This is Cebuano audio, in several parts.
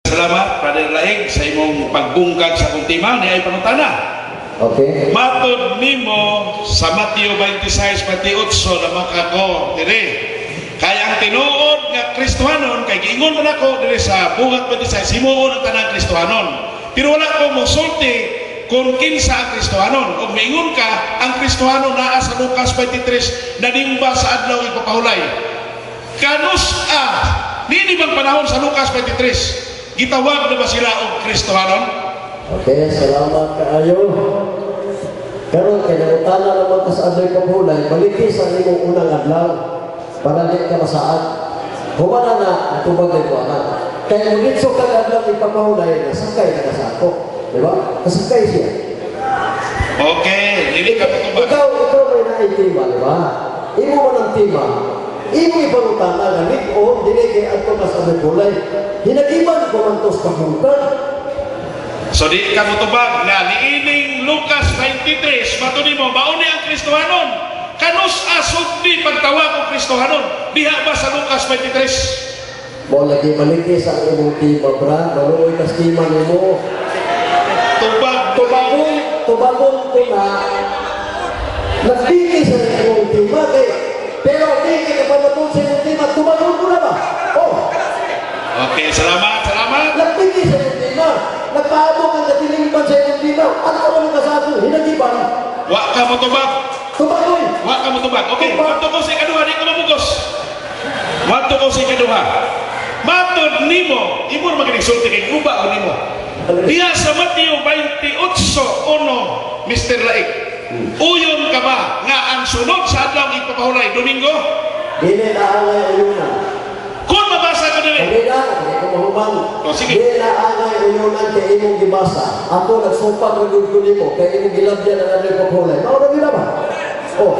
Salamat, Brother Laig, sa imong pagbungkag sa akong tema ni ay pangutana. Okay. Matod nimo sa Mateo 26:28 na makako dire. Kay ang tinuod nga Kristohanon, kay giingon man ako dire sa Buhat 26, himuon ang tanang Kristohanon. Pero wala ko mosulti kung kinsa ang Kristohanon. Ug miingon ka, ang Kristohanon naa sa Lucas 23 nanimba sa adlaw ipapahulay. Kanus-a, nini bang panahon sa Lucas 23, gitawag na ba sila og Kristohanon? Okay, salamat kaayo. Karon kay nangutana naman ka sa adlaw ipapahulay, baliki sa imong unang adlaw para di ka masaad. Humana na natubag na ko ana. Kay muditso kag adlaw ipapahulay, nasakay na ka sa ako. Di ba? Kasakay siya. Okay, dili ka patubag. Ikaw may naay tema, di ba? Imo man ang tema. Imo ipangutana nga lig-on, dili kay adto ka sa adlaw ipahulay. Hinagiban ko man to sa kabungkag. So di ka motubag nga niining Lucas 23, matod nimo mao ni ang Kristohanon. Kanus-a sugdi pagtawag og Kristohanon? Diha ba sa Lucas 23? Mo lagi baliki sa imong tema, bra. Maluoy ka sa tema nimo. Tubag. Tubagon, tubagon ko na. Nagbiki sa imong tema kay pero di ka pamatun sa imong tema, tubagon ko na ba? Oh, Okay, salamat, salamat. Nagbiki sa imong tema. Nagpaabot ang katilingban sa imong tema. Ano ka man ka sa ako? Hinagiban. Wa ka motubag. Tubagon. Wa ka motubag. Okay, wadto ko sa ikaduha, di ko mamugos. Wadto ko sa ikaduha. Matod nimo, imo ra magining sulti kay guba ko nimo. Diha sa Mateo 28:1, Mr. Laik. Uyon ka ba nga ang sunod sa adlaw ipapahulay Domingo? Dili na angay uyunan. Kung mabasa ko dili. Dili na, kay ko mahuman. Oh, sige. Dili na angay uyunan kay imong gibasa. Ako nagsupak ra gud ko nimo kay imong gilabyan ang adlaw ipapahulay. Mao ra ba? Oh.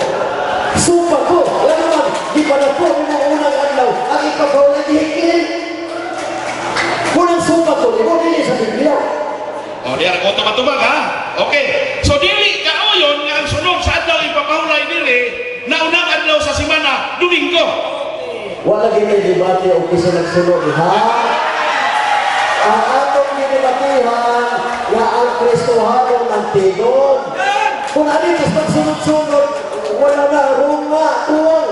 Supak ko. Wala naman, di pa na po imong unang adlaw ang ipapahulay dihikil. Kung ang supak ko nimo dili sa Biblia. O, di ara ko matubag ha. Okay. So dili ka uyon nga ang sunod sa adlaw ipapahulay dili na unang adlaw sa semana, Domingo. Wala gid may debate og kinsa nagsunod, ha? Ang atong gidebatihan nga ang Kristohanon nagtigom. Kung ano yung pagsunod-sunod, wala na, runga, kuwang.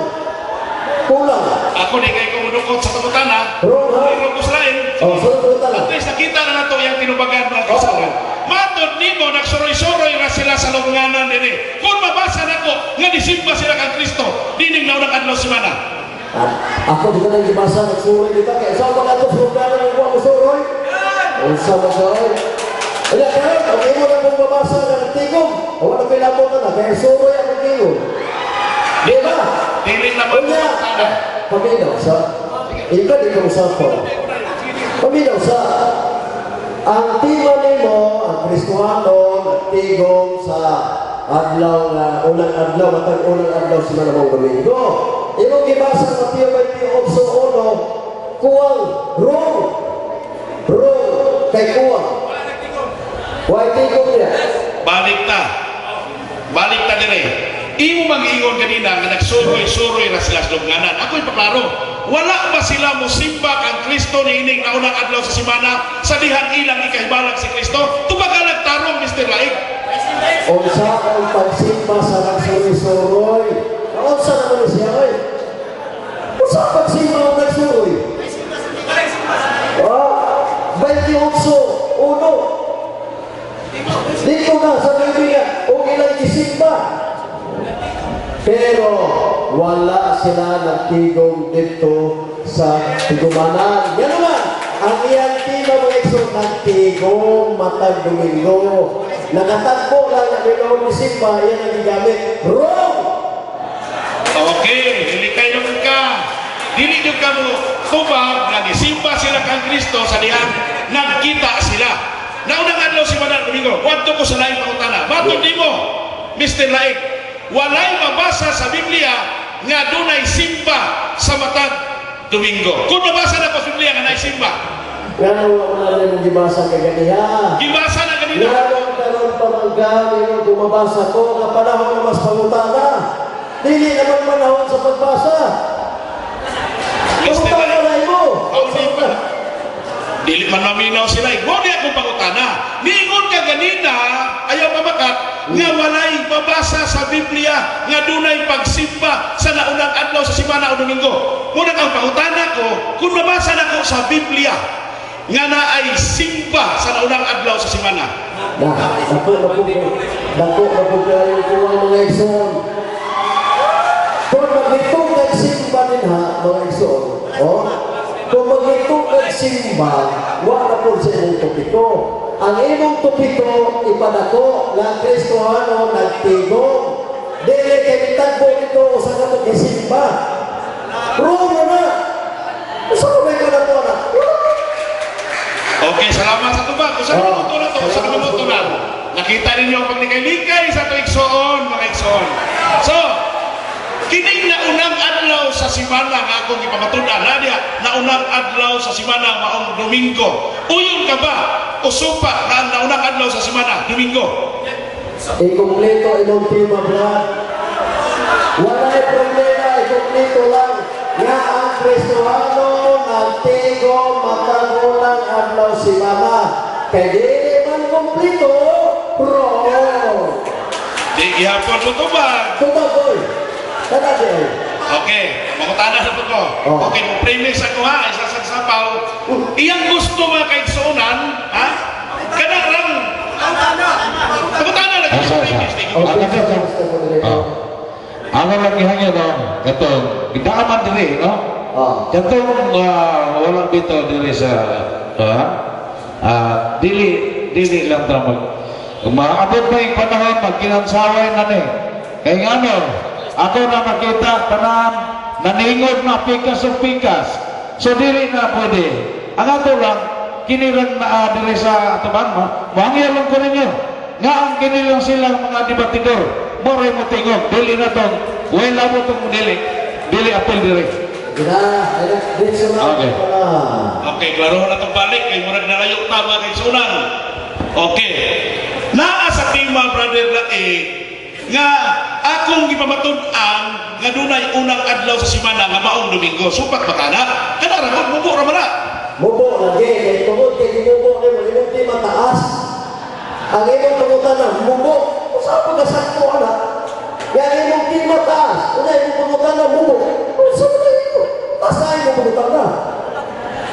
Kulang. Ako di kay ko mudukot sa pangutana. Wrong, ha? Pero ko sa lain. Oh, sunod ko At least nakita na nato yung tinubagan, mga kasama. Matod nimo nagsuroy-suroy ra sila sa lubnganan dinhi. Kung mabasa nako nga disimba sila kang Kristo, dining naunang adlaw semana. Ah, ako di ko nang gibasa, nagsuroy dito. Kaya sa mga ito, suroy na ng mo suroy. Unsa mo suroy? Wala karon, ang imo na kong mabasa nga nagtigom. O wala ko'y labot na, kaya suroy ang tigom. Di ba? Dili na mo Unya, paminaw sa, ika di ko usapon. Paminaw sa, ang tema nimo, ang Kristohano, nagtigom sa adlaw nga unang adlaw, matag unang adlaw sa mong Domingo. Imong gibasa sa Mateo 28:1, kuwang, wrong. Wrong, kay kuwang. Why tigom niya? Balik ta. Balik ta dire. Imo mag-ingon kanina nga nagsuroy-suroy ra sila sa lubnganan. Ako ipaklaro. Wala ba sila mosimba kang Kristo niining naunang adlaw sa semana sa dihang ilang ikahibalag si Kristo? Tubagalag tarong, Mr. Laig. Unsa ang pagsimba sa nagsuroy-suroy? Unsa naman ni siya, oy? Unsa ang pagsimba ang nagsuroy? Ah, 28:1. Dito na sa Biblia, og ilang gisimba. Pero wala sila nagtigom dito sa tigumanan. Yan naman, ang iyang tema, mga igsoon, nagtigom matag Domingo. Nakatagpo lang na may simba, yan ang gigamit. Wrong! Okay, dili kayo ka. Dili nyo ka mo tubag nga gisimba sila kang Kristo sa dihang nagkita sila. Naunang adlaw si Manal Domingo, wadto ko sa laing pangutana. Matod nimo, Mr. Laig, walay mabasa sa Biblia nga dunay simba sa matag Domingo. Kung mabasa na ko sa Biblia nga naay simba, Ngano wala na mong gibasa kay ganiha? Gibasa na kanina. Ngano karon pa man gani mo gumabasa ko nga panahon na mas pangutana. Dili naman panahon sa pagbasa. Mr. Pangutana Laig, na mo. Pauli pa. Dili man maminaw sila. Mo di akong pangutana. Niingon ka ganina, ayaw pamakat, nga walay mabasa sa Biblia nga dunay pagsimba sa naunang adlaw sa simana o Domingo. Muna ang pangutana ko, kung mabasa nako sa Biblia nga naay simba sa naunang adlaw sa simana. Na, dako na po kayo kuwang, mga igsoon. Kung magitong kag simba din ha, mga igsoon, oh, kung magitong kag simba, wa na po sa imong topiko. Ang imong topiko, ipadako nga Kristohano nagtigom. Dili kay mitagbo nito usa ka to gisimba. Wrong na. Usa ka may na to na? Okay, salamat sa tubag. Usa ka Oh, minuto na to, usa ka salamat minuto sa na. tubag. Nakita ninyo ang paglikay-likay sa ato igsoon, mga igsoon. So, kining naunang adlaw sa simana nga akong ipamatud-an, na diha, naunang adlaw sa simana maong Domingo. Uyon ka ba o supa nga ang naunang adlaw sa simana, Domingo? Ikompleto imong tema, Brad. Walay problema, ikompleto lang nga ang Kristohano nagtigom matag unang adlaw simana. Kay dili man kompleto, wrong. Di gihapon mo tubag. Tubag, boy. Kada di ay. Okay, mangutana na po ko. Oh. Okay, mo premise ako ha, isa sa sapaw. Iyang gusto, mga kaigsuonan, ha? Kana lang. Pangutana lagi Asa, sa asa. premise. Di Okay, Ano ka? gusto ko dili. Oh. Ano lang gihangyo, no? Katong gidaaman diri, no? Ah. Katong walang bitaw diri sa dili dili lang ta mag maabot pa yung panahon magkinansaway na ni. Kay ngano, ako na makita tanan naningog na pikas ug pikas. So dili na pwede. Ang ato lang kini lang naa diri sa atuban mo, moangyo lang ko ninyo. Nga ang kini lang silang mga debatidor, mo ray mo tingog, dili na tong wala mo tong dili. Dili apil diri. Gina, ay na, dito na. Okay. Ah. Okay, klaro na itong balik. Kay murag nalayo ta, mga kaigsuonan. Okay. Naa sa tema, brother Lae, nga akong gipamatud-an nga dunay unang adlaw sa simana nga maong Domingo. Supak ba kana? Kana ra gud, mubo ra man na. Mubo lagi, kay tungod kay gimubo nimo imong tema taas. Ang imong pangutana, mubo. Usa pa ka sakto ana? Kaya ang imong tema taas, una imong pangutana mubo. Usa pa kayo? Taas imong pangutana.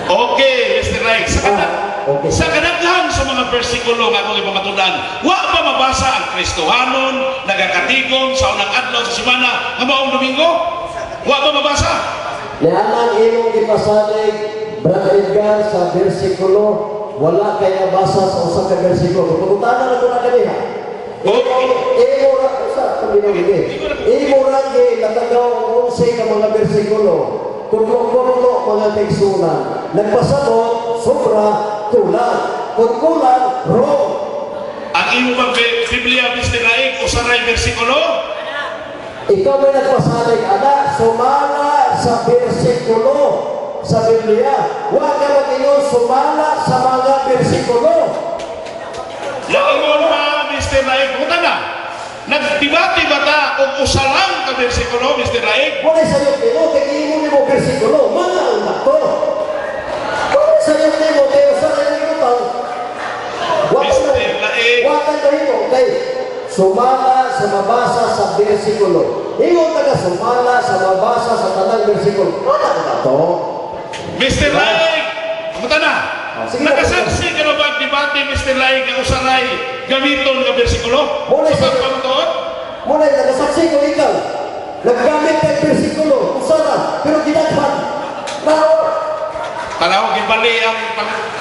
Okay, Mr. Wright. Sa, Ah, okay. sa kadaghan sa mga bersikulo nga akong ipamatud-an, wa ba mabasa ang Kristohanon nagakatigom sa unang adlaw sa simana nga maong Domingo? Wa ba mabasa? Nianang imong gipasalig, Brad Edgar, sa bersikulo, wala kay nabasa sa usa ka bersikulo. Pangutana na ko na kaniha. Okay. Imo ra usa paminaw gini. Imo ra gi natagaw ang 11 ka mga bersikulo. Kudlo-kudlo, mga kaigsunan. Nagpasabot, sobra, kulang. Kung kulang, wrong. Ang imo bang Biblia, Mr. Laing, usa ray bersikulo? Ikaw may nagpasalig, ana, sumala sa bersikulo sa Biblia. Huwag ka mag-ingon sumala sa mga bersikulo. Naingon ba, Mr. Laing? Punta na. Nagdebate ba ta og usa lang ka bersikulo, Mr. Laing? Wala sa iyo nimo, kay imo nimo bersikulo, mga ang to. Wala sa iyo nimo, kay usa ka nimo. Wa Mr. Laing. Wa ka nahimo kay sumala sa mabasa sa bersikulo. Ingon ka ka sumala sa mabasa sa tanang bersikulo. Wala ka to. Mr. Laing! Punta na. Ah, sige. Nakasaksi ka na ba ang debate, Mr. Laing, nga usa ray gamiton nga bersikulo? Wala Sa sa- pagpamatuod? Muna nagasaksi ko ikaw. Naggamit kay bersikulo, usara, pero gidaghan. Nao. Tanaw, gibali ang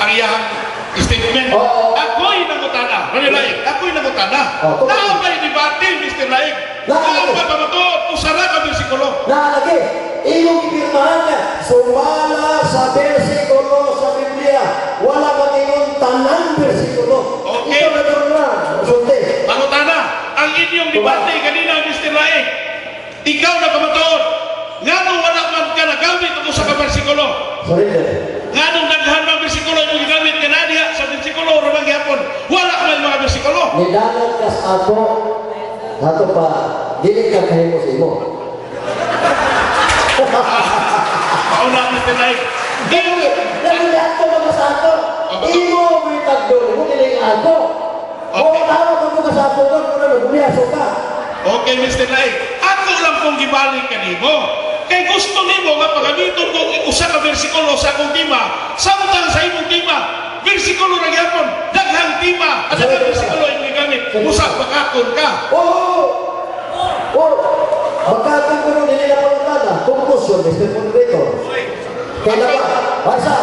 iyahang statement. Oo. Ako'y nangutana. Brother Laing, ako'y nangutana. Oo, totoo. Naa ba'y debate, Mr. Laing? Naa. Naa ba pamatuod? Usa ra ka bersikulo. Naalagi, iyong gipirmahan niya, sumala sa bersikulo sa Biblia. Wala mag-ingon tanang bersikulo. Okay. Ikaw na doon na, sulti. Pangutana, ang inyong debate kanina, Mr. Laing, ikaw na pamatuod. Ngano wala man ka nagamit og usa ka bersikulo? Surrender. Nganong daghan mga bersikulo imong gigamit ka na diha sa bersikulo ra man gihapon. Wala man mga bersikulo. Nidanan kas ako, ato pa, dili ka kahimo sa imo. Pauna, Mr. Laing. Dili, dili ato mga sa ako. Okay, Mr. Laing. Ako lang kong gibalik kanimo. Kay gusto nimo nga pagamiton ko usa ka bersikulo sa akong tema, samtang sa imong tema, bersikulo ra gyapon, daghang tema, at daghang bersikulo imong gigamit. Usa bakakon ka. Oo! Oh! Magkatong ko nung dili na pangutana, conclusion, Mr. Moderator. Kaya na ba, basta,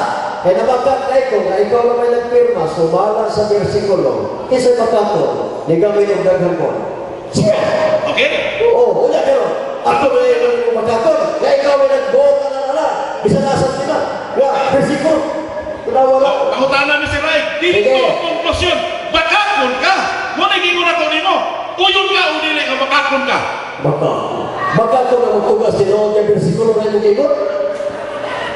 kaya nabagat na ikaw, na ikaw na may nagpirma, sumala sa bersikulo, kisa'y magkatong, ni gamit ang daghang ko. Sige! Okay? Oo, unya pero, ako na yung magkatong, kaya ikaw may nagbuot na na na, bisan nasa sila, nga, bersikulo, wala. Oh, pangutana, Mr. Laing, dili Sige. ko konklusyon. Bakakon ka. Mo na gingon ako nimo. Uyon ka o dili ka bakakon ka. Baka, baka ko na magtugas tinuod kay bersikulo na yung ingon.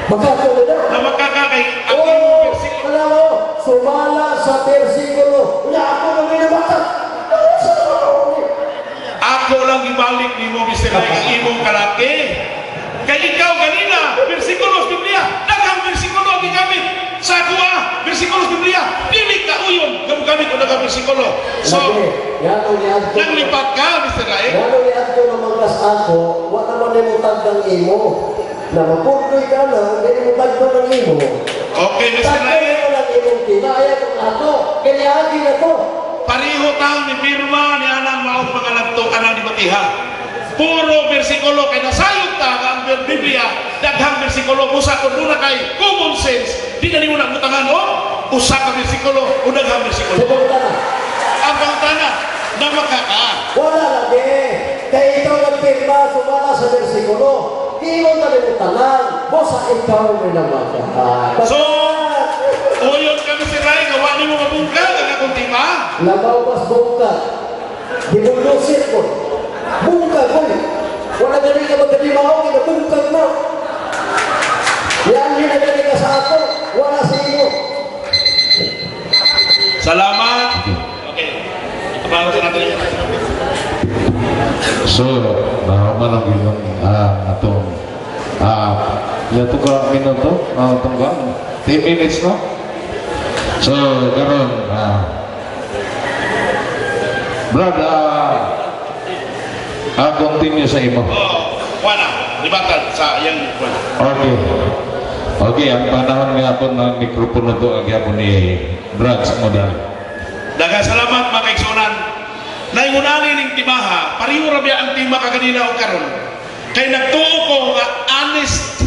Baka ko na. Na makaka kay ang imong Oo, bersikulo. alam mo, sumala sa bersikulo. Unya ako na may nabata. Ako lang ibalik nimo, Mr. Laing, ang imong kalaki. Kay ikaw ganina, bersikulo sa Biblia, daghang bersikulo ang gigamit. Sa ako ah, bersikulo sa Biblia, dili ka uyon nga mogamit og daghang bersikulo. So, Lagi, yan ni Adto. nanglipat ka, Mr. Laing. Yan ni Adto naman kas ako, wa naman nimo tagdang imo. Na mapuntoy ka na, hindi mo tagdang ang imo. Okay, Mr. Tagdang Laing. mo lang imong kinaya kung ako, kanyagi na to. Pareho tang ni pirma ni anang maong mga lagto anang dibatiha. Puro bersikulo kay nasayod ta nga ang Biblia daghang bersikulo, busa kun duna kay common sense di na nimo nabutangan og usa ka bersikulo o daghang bersikulo. Sa pangutana, Ang pangutana na makaka. wala lagi. Kay ikaw nagpirma, sumala sa bersikulo. Ingon na nimo tanan, bosa ikaw may nabata. So, uyon kami si Ray nga wa nimo mabungkag ang akong tema. Labaw mas bungkag. Gibulusit ko. Bungkag ko. Wala gani ka magkadimaw, ginabungkag mo. Yan yun na gani ka sa ako, wala sa imo. Salamat. Okay. Itabangan sa natin. So, nahuman ang iyong atong yato ka minuto, atong ka 10 minutes, no? So, karon Brad, continue sa imo. Oh, wala. Libatan sa iyang wala. Okay. Okay, ang panahon nga po ng mikropono to ang gyapon ni Brad sa modal. Daghang salamat, mga kaigsuonan. Naingunani ning timaha, pareho ra biya ang tima kaganina o karon. Kay nagtuo ko nga honest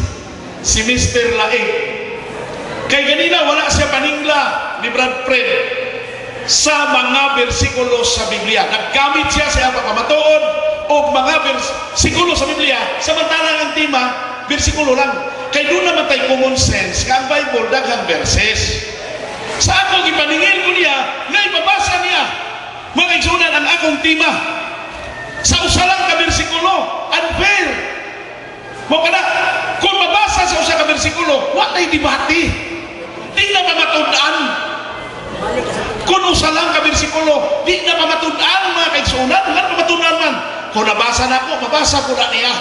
si Mr. Laing. Kay ganina wala siya paningla ni Brad Fred sa mga bersikulo sa Biblia. Naggamit siya sa iyang pagpamatuod og mga bersikulo sa Biblia, samantalang ang tema, bersikulo lang. Kay doon naman tay common sense nga ang Bible daghang verses. Sa ako gipaningil ko niya, nga ipabasa niya, mga kaigsuonan, ang akong tema. Sa usa lang ka bersikulo, unfair. Mo kana, kung mabasa sa usa ka bersikulo, wa nay debate. Di na pamatud-an. Kung usa lang ka bersikulo, di na pamatud-an, mga kaigsuonan, nga pamatud-an man. Kung nabasa na ako, mabasa ko na niya.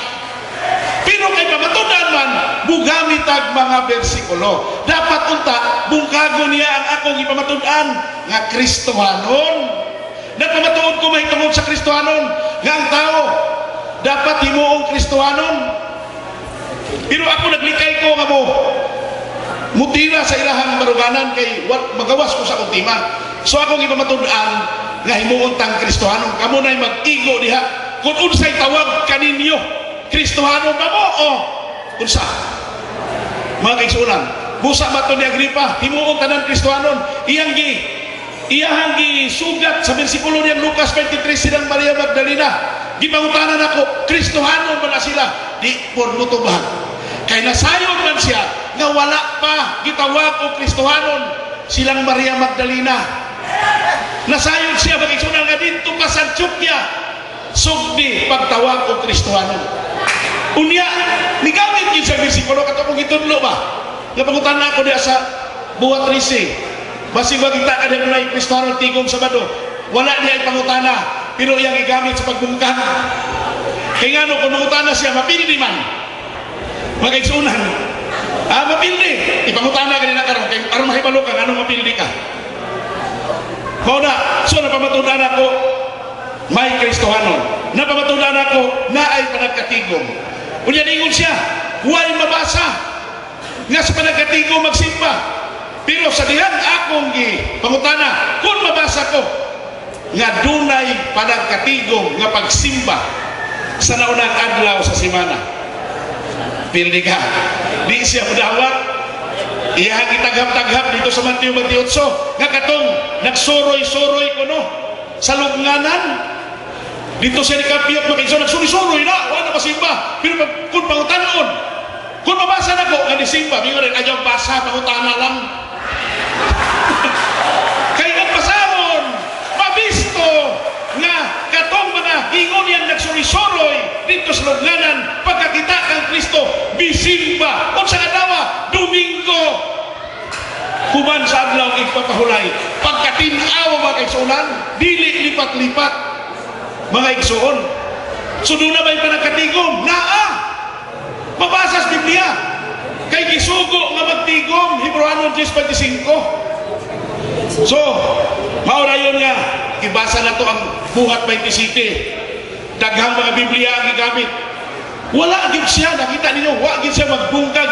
Pero kay pamatud-an man, mugamit ag mga bersikulo. Dapat unta, bungkago niya ang akong ipamatud-an nga Kristohanon. Nagpamatuod ko mahitungod sa Kristohanon nga ang tao dapat himuong Kristohanon. Pero ako naglikay ko nga mo mutira sa ilahang baruganan kay wat, magawas ko sa akong tema. So akong ipamatud-an nga himuon tang Kristohanon. Kamo na'y mag-igo diha. Kung unsay tawag kaninyo, Kristohanon ba mo o unsa? Mga kaigsuonan, busa man to ni Agripa, himuon tanan Kristohanon. Iyahang gi sugat sa bersikulo niyang Lucas 23 silang Maria Magdalena. Gipangutanan ako, Kristohanon ba na sila? Di por mutubag. Kay nasayon man siya nga wala pa gitawag og Kristohanon silang Maria Magdalena. Nasayon siya, mga kaigsuonan, nga didto pa sa Antioquia sugdi pagtawag og Kristohanon. Unya, nigamit yun sa bersikulo kato kong gitudlo ba? Nga pangutan ako diya sa Buhat 13. Basig magita ka diya na Kristohanon tigong Sabado. Wala niya ipangutana, pero iyang gigamit sa pagbungkag. Kaya nga no, kung mangutana siya, mapildi man. Mga kaigsuonan, mapildi. Ipangutana ka nila karon kay aron mahibalo ka nganong mapildi ka. Mao na, so napamatunan ako may Kristohanon. Napamatunan ako na ay panagkatigom. Unya ningon siya, way mabasa nga sa panagkatigom magsimba. Pero sa dihang akong gi pangutana, kung mabasa ko nga dunay panagkatigom nga pagsimba sa naunang adlaw sa simana. Pildi ka. Di siya mudawat. Iyahang itaghap-taghap dito sa Mateo 28 nga katong nagsuroy-suroy kuno sa lubnganan. Dito siya ni Kapiyok makinso, nagsuroy-suroy na, wala na masimba. Pero kung pangutanon, kung mabasa na ko, nga nisimba, mingon rin, ayaw basa, pangutana lang. Kay ang basahon, mabisto nga katong mga ingon yan nagsuroy-suroy dito sa lubnganan, pagkakita kang Kristo, bisimba. Unsa nga adlaw? Domingo. Human sa adlaw igpapahulay. Pagkatin-aw, mga kaigsuonan, dili lipat-lipat, mga igsuon. So doon na may panagkatigom? Naa! Mabasa sa Biblia. Kay gisugo nga magtigom, Hebreano 10:25. So, mao ra yun nga, ibasa na to ang Buhat 27. Daghang mga Biblia ang gigamit. Wala gyud siya, nakita ninyo, wa gyud siya magbungkag.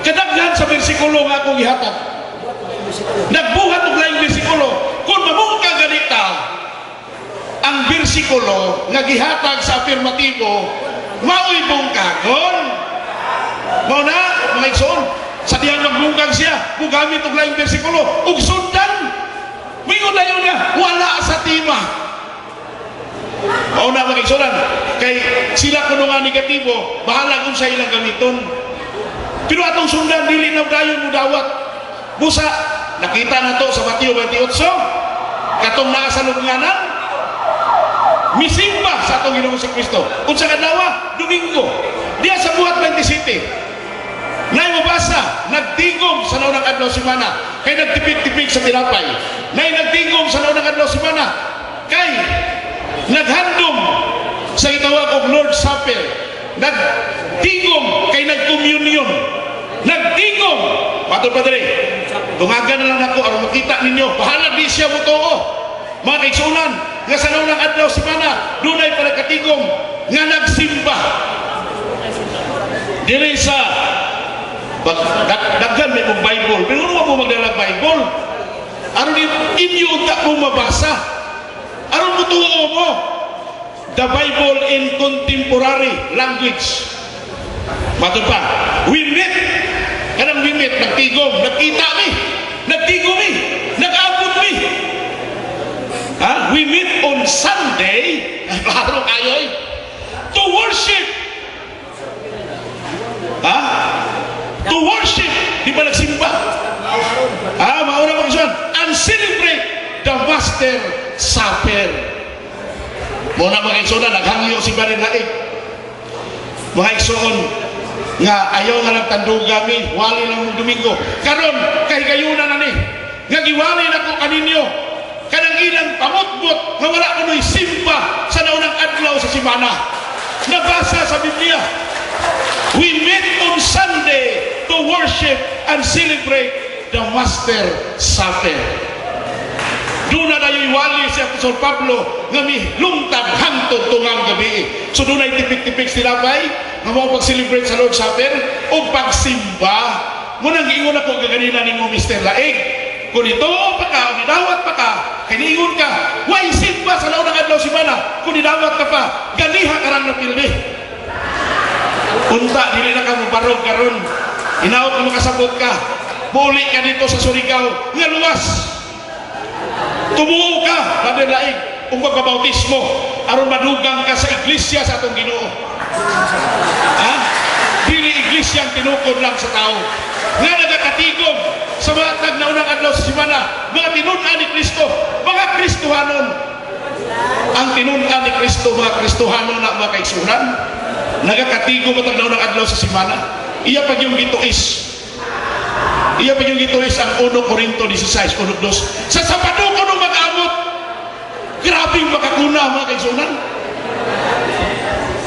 Kadaghan sa bersikulo nga akong gihatag. Nagbuhat og laing bersikulo. Kung mamungkag ganita, ang bersikulo nga gihatag sa afirmatibo, mao'y bungkagon. Mao na, mga igsoon, sa dihang magbungkag siya, mugamit og laing bersikulo, ug sundan. Mingon na yun nga, wala sa tema. Mao na, mga igsuonan, kay sila kuno nga negatibo, bahala kung sa ilang gamiton. Pero atong sundan, dili na dayon mo dawat. Busa, nakita na to sa Mateo 28, katong naa sa lubnganan, misimba sa atong Ginoong si Kristo. Unsa ka adlaw? Domingo. Diya sa Buhat 27. Nay mabasa, nagtingom sa naunang adlaw simana, kay nagtipik-tipik sa tinapay. Nay nagtingom sa naunang adlaw simana, kay naghandom sa gitawag og Lord's Supper. Nagtingom kay nagcommunion. Nagtingom. Matod pa diri. Tungagan na lang ako aron makita ninyo. Bahala di siya mo. Mga kaigsuonan, nga sa naunang adlaw simana, dunay panagkatigom nga nagsimba. Diri sa pag daghan may mong Bible, pero ano mo magdala Bible? Aron inyo unta mo mabasa. Aron mo tuo mo. The Bible in contemporary language. Matod pa, we meet. Kanang we meet, nagtigom, nagkita mi, nagtigom mi, nag-abot mi. Ha? We meet on Sunday, klaro kayo eh, to worship. Ha? To worship, di ba nagsimba? Ha, mauna pa kasi and celebrate the Master Supper. Mao na, mga igsoon, naghangyo si Barin Laig. Mga igsoon, nga ayaw nga lang tanduga mi, wali lang mong Domingo. Karon, kahigayunan na ni, nga giwali na ko kaninyo, kanang ilang pamutbot, nga wala kuno'y simba sa naunang adlaw sa simana. Nabasa sa Biblia. We meet on Sunday to worship and celebrate the Master Supper. Doon na dayo'y wali si Apostol Pablo nga milungtad hangtod tungang gabi. So doon ay tipik-tipik tinapay nga mao pag-celebrate sa Lord's Supper o pagsimba. Munang giingon ako gaganina nimo, Mr. Laig. Kung ito pa ka, o nidawat pa ka, kay niingon ka, way simba sa naunang adlaw simana, kung nidawat ka pa, ganiha ka rang napildi. Unta, dili na ka mobarog karon. Hinaot na makasabot ka. Muli ka dito sa Surigao, nga luwas. Tumuo ka, Brother Laig, ug magpabautismo, aron madugang ka sa iglesia sa atong Ginoo. Ha? Dili iglesia ang tinukod lang sa tao. Nga nagakatigom sa mga tagnaunang adlaw sa simana, mga tinun-an ni Kristo, mga Kristohanon. Ang tinun-an ni Kristo, mga Kristohanon na mga kaigsuonan, nagakatigom ang tagnaunang adlaw sa simana. Iya pag yung gituis. Iya pag yung gituis ang 1 Corinto 16, 1, 2. Sa Sabado ko nung mag-amot, grabing makakuna, mga kaigsuonan.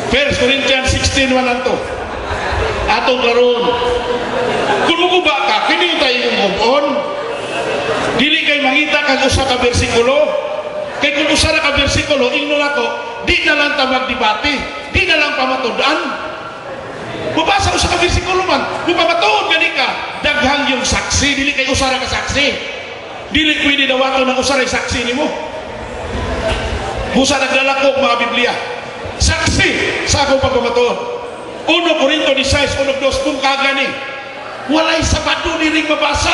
1 Corinthians 16, 1 to. Atong karon. Kung muguba ka, kini tayo yung move on. Dili kay mangita kag usa ka bersikulo. Kay kung usa ra ka bersikulo, ingnon ako, di na lang ta magdebate, di na lang pamatud-an. Mubasa usa ka bersikulo man, mupamatuod gani ka, daghang yung saksi, dili kay usa ra ka saksi. Dili pwede dawaton ang usa ra saksi nimo. Busa nagdala ko mga Biblia. Saksi sa akong pagpamatuod. 1 Corinto 16, 1, 2, kung kagani. Walay Sabado niring mabasa.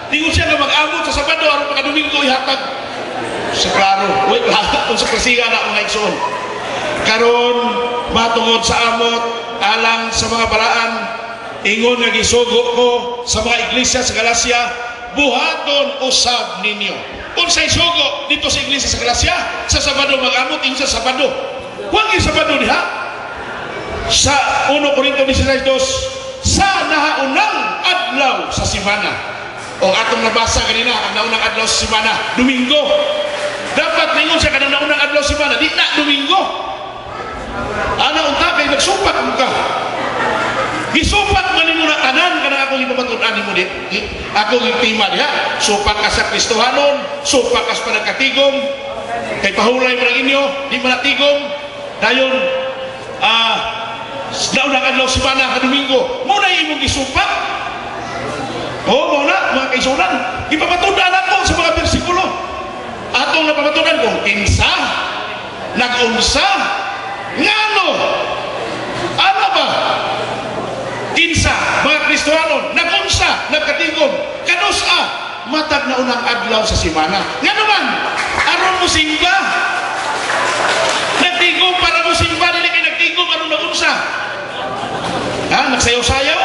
Dingon siya nga mag-amot sa Sabado aron pagka Domingo ihatag. Sa klaro, wait, klaro kung sa klasiga na, mga igsoon. Karon matungod sa amot alang sa mga balaan, ingon nga gisugo ko sa mga iglesia sa Galacia, buhaton usab ninyo. Unsay sugo dito sa iglesia sa Galacia? Sa Sabado mag-amot, ingon sa Sabado. Huwag yung Sabado diha. Sa 1 Corinto 16:2, sa nahaunang adlaw sa simana. O atong nabasa kanina, ang naunang adlaw sa simana, Domingo. Dapat ningon siya kanang naunang adlaw sa simana, di na Domingo. Ana unta kay nagsupak mo ka. Gisupak man nimo na tanan kanang akong ipamatud-an nimo di. Akong tema diha, supak ka sa Kristohanon, supak ka sa panagkatigom, kay pahulay mo ng inyo, di man natigom. Dayon naunang adlaw simana ka Domingo, mo na imong gisupak. Oo, mo na, mga kaisunan. Ipamatudan ako sa mga bersikulo. Atong napamatudan kung kinsa, nag-unsa, ngano, ano ba? Kinsa, mga Kristohanon, nag-unsa, nagkatigom, kanusa, matag na unang adlaw sa simana. Ngano man, aron mo simba. Nagtigom para mo simba, dili kay nagtigom aron nag-unsa. Ha, nagsayaw-sayaw?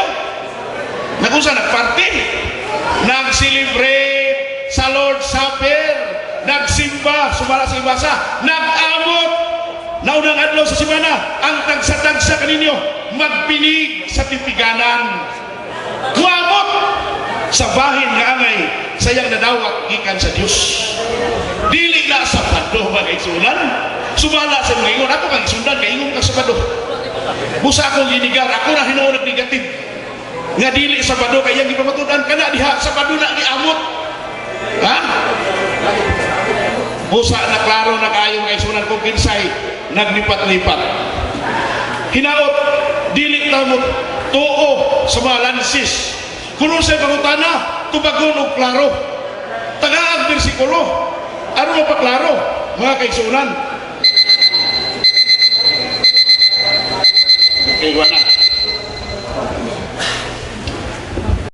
Nag-unsa, nagparty? Nag-celebrate sa Lord's Supper, nagsimba, sumala sa ibasa, nag-amot, naunang adlaw sa simana, ang tagsa-tagsa kaninyo, magpinig sa tipiganan. Muamot sa bahin nga angay sayang nadawat gikan sa Dios. Dili na Sabado, mga kaigsunan. Sumala sa mga ingon, ako kang sundan kay ingon ka Sabado. Busa akong ginigar, ako na hinuon nagnegative. Nga dili Sabado kay iyang gipamatud-an kana diha Sabado na giamot. Ha? Busa na klaro na kaayo, mga kaigsunan, kung kinsay naglipat-lipat. Hinaot dili ta mo tuo sa mga lansis. Kung unsay pangutana, tubagon og klaro. Tagaag bersikulo. Aron mapaklaro, mga kaigsunan. Okay, wala na.